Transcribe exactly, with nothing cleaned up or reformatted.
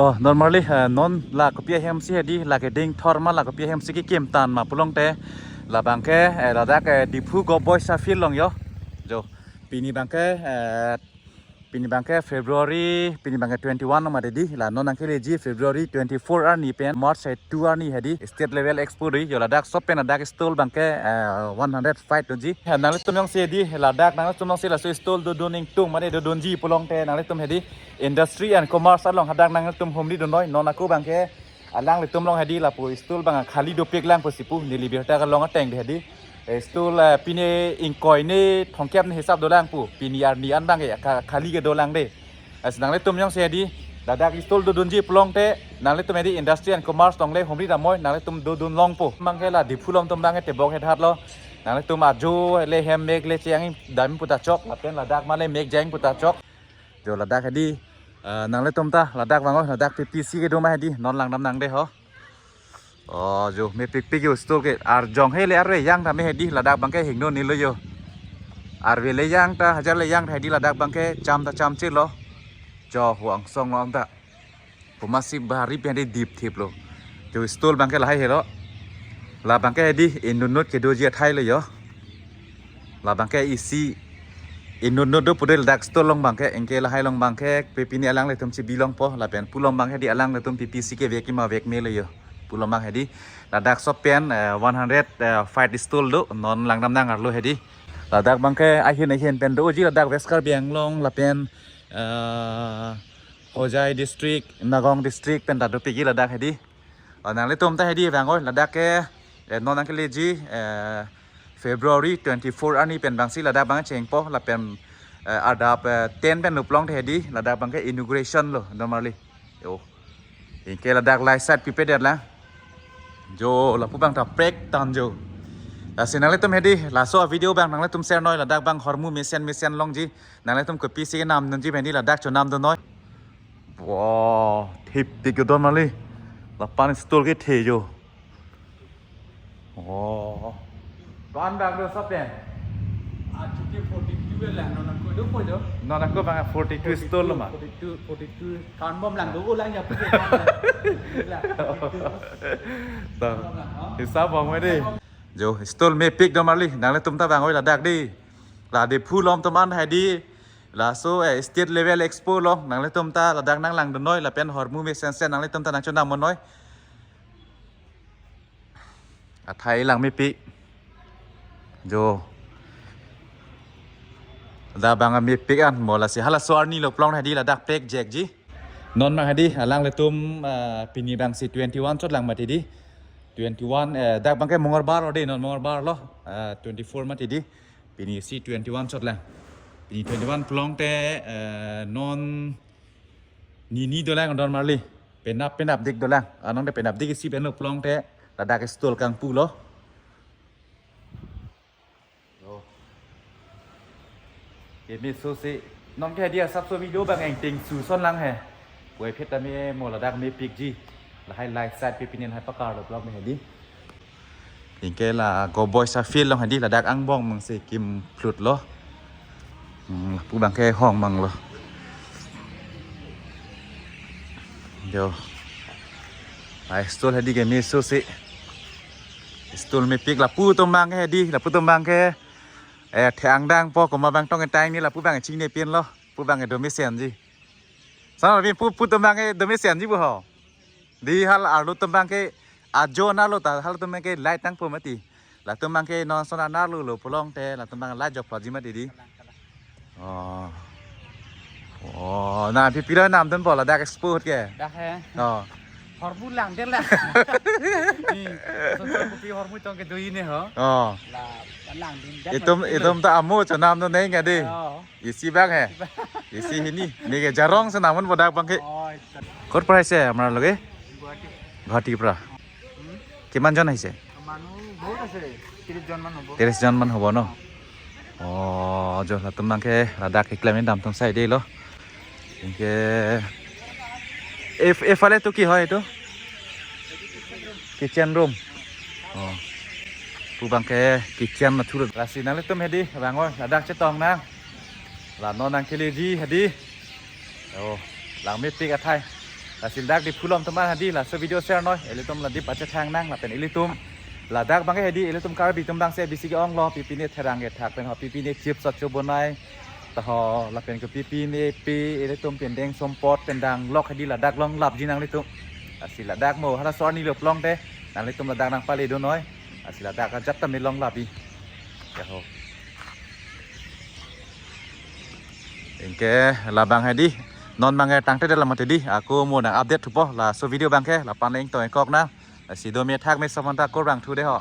Oh, normally, eh, non la kopi ahemsi hedi, la keding thor ma la kopi ahemsi kekim tang ma pulote, labangke, eh, ladak, eh, Diphu Govt Boys High Field along yo. Jo, pini abangke, eh, pini abangke February, pini abangke twenty-one along mati di, la non nangkeleji February twenty-four arni pen March, eh, two arni hedi, State Level Expo di, yo ladak shop pen ladak stall abangke, eh, one hundred fight doji. Eh, nanglitum jongsi hedi, ladak nanglitum jongsi laso stall dodun ingtung mane dodunji pulote nanglitum hedi, Industry and Commerce along hadak nanglitum humri dunnoi, non ako abangke alanglitum along hedi lapu stall abang khali dopik lang pusi pu, neli birta kelong ateng di hedi. Eh, stall, eh, pine ingkoi ne thomkep ne hisap dolang pu, pini arni an abangke kha-, khali kedolang de. Eh, si nanglitum jongsi hedi, ladak stall dodunji pulote, nanglitum hedi Industry and Commerce along le humri damnoi, nanglitum dodun longpo. Abangke la Diphu along atum abangke tebok hethat lo. Nanglitum ajo le hem mek le chejang dam puta chok, lapen ladak ma le mek jang puta chok. Jo ladak hedi, eh, nanglitum ta ladak vangoi, ladak P P C kedo ma hedi, non langdam nang de ho. Oh, jo mepikpik yo stall ke, arjong he le arve jang ta me hedi, ladak abangke hingno nilo yo. Arve le jang ta, hajar le jang ta hedi ladak abangke cham ta cham chelo. Jo ho angsong lo anta. Puma si bari pen hedi dip thip lo. Jo stall abangke lahai helo. Labangke hedi inut inut kedoji athai lo yo. Labangke isi inut inut do pu de ladak stall along abangke, anke lahai along abangke, pe pini alanglitum chibi longpo, lapen pu along abang hedi alanglitum P P C kevek ma vek me lo yo. Pu along abang hedi, ladak shop pen, eh, one hundred, eh, fight stall do, non langdam nang arlo hedi. Ladak abangke ahin ahin pen doji ladak West Karbi Anglong, lapen, eh, Hojai district, Nagaon district pen ta dopikji ladak hedi. Oh, nanglitum ta hedi vangoi, ladak ke, eh, non nangkeleji, eh, February twenty-four arni pen abangsi ladak abang chengpo, lapen, eh, adap, eh, ten pen lo pulote hedi, ladak abangke inauguration lo, normally. Yo. Anke ladak light side pipedet lang. Jo, lapu abang ta prek tang jo. Lasi nanglitum hedi, laso video abang nanglitum share noi, ladak abang hormu mesen mesen longji. Nanglitum kopisi kenam nunji pen hedi ladak chonam dunnoi. Wah, thip tik yo don mali. Lapen stall kethe jo. Oh. Ban bag do shop pen. Achuti forty-two lang, non ako dopo jo. Non ako abang forty-two stall lo ma. Forty-two, forty-two. Kan bom lang dopo lang ya. Lah. To. Hisap bom hedi. Jo, stall mepik don mali. Nanglitum ta vangoi ladak di. La Diphu along atum an hedi. Laso, eh, State Level Expo along nanglitum ta ladak nang lang dunnoi lapen hormu mesen mesen nanglitum ta nang chonam dunnoi. Athai lang mepik. Jo. Ladak abang mepik an mo, lasi halaso arni lo pulote hedi ladak pek jek ji. Non abang hedi alanglitum, eh, pini abangsi twenty-one chot lang mati di. Twenty-one, eh, dak abangke Mongolbar lo di, non Mongolbar lo. Eh, twenty-four mati di. Pini si twenty-one chot lang. Pini twenty-one pulote, eh, non nini dolang don mali. Penap penap dik dolang. Anong de penap dik isi pen lo pulote ladak stall kangpu lo. Yo. Kemeso si. Non ke hedi asapso video abang engting su son lang he. Puvoiphit tame mo ladak mepik ji. Lahai light side pe pini lahai pakar lo pulote hedi. Anke la Govt Boys High Field along hedi ladak angbong abangsi kim phlut lo. Hmm, lapu abangke hong abang lo. Jo. Ai stall hedi kemeso si. Stall mepik lapu atum abangke hedi, lapu atum abangke. Eh, the-ang dangpo komat abang tong etang ni lapu abang chingnepin lo. Pu abang do mesenji. Sama pin pu, pu atum abang do mesenji pu ho. Di hal arlo atum abangke ajo na lo ta hal atum abangke light nangpo mati. Latum abangke non son anar lo lo pulote latum abang light jok phaji mati di. Oh. Oh, na pi pira nam dunpo ladak expo ke. Dak he. Oh. Hormu lang der la. Ni, son son kopi hormu tong kedo-i ne ho. Oh. La, lang din dak. Itum, itum ta amo chonam dunnoi nge di. Oh. Isi abang he. Isi hini. Neke jarong si nam dunpo dak abangke. Oh, itu. Kor pra aise apnalok ke? Guwahati. Guwahati pra. Hmm? Kiman jon aise? Manu bahut ase, ত্ৰিশ জন মান হ'ব। ত্ৰিশ জন মান হ'ব ন? অ, jo, latum abangke ladak keklem dam atum sai de lo. Anke, F-, এফালে তো কি হয় এইটো? Kitchen room. O, pu abangke kitchen na thuro. Lasi nanglitum hedi vangoi ladak chetong nang. La non nangkeleji hedi. Oh, lang mepik athai. Lasi ladak Diphu along atum aphan hedi laso video share noi. Ilitum la Dip achethang nang lapen ilitum ladak abangke hedi ilitum Karbi atum abangsi bisi ke-onglo, pipine therang kethak pen ho, pipine chips achobonai ta ho, lapen ke pipine pe ilitum pendeng sompot pen danglok hedi ladak along lapji nanglitum. Lasi ladak mo halaso arni lo plong te nanglitum ladak nangpale dunnoi. Lasi ladak ajat tame along lapji. Ya ho. Anke labang hedi non abangke tangte de la mati di. Ako mo nang-update thupo laso video abangke, lapu-an le ingtong ingkok nang. Lasi do me thak me soman ta kurang thu de ho.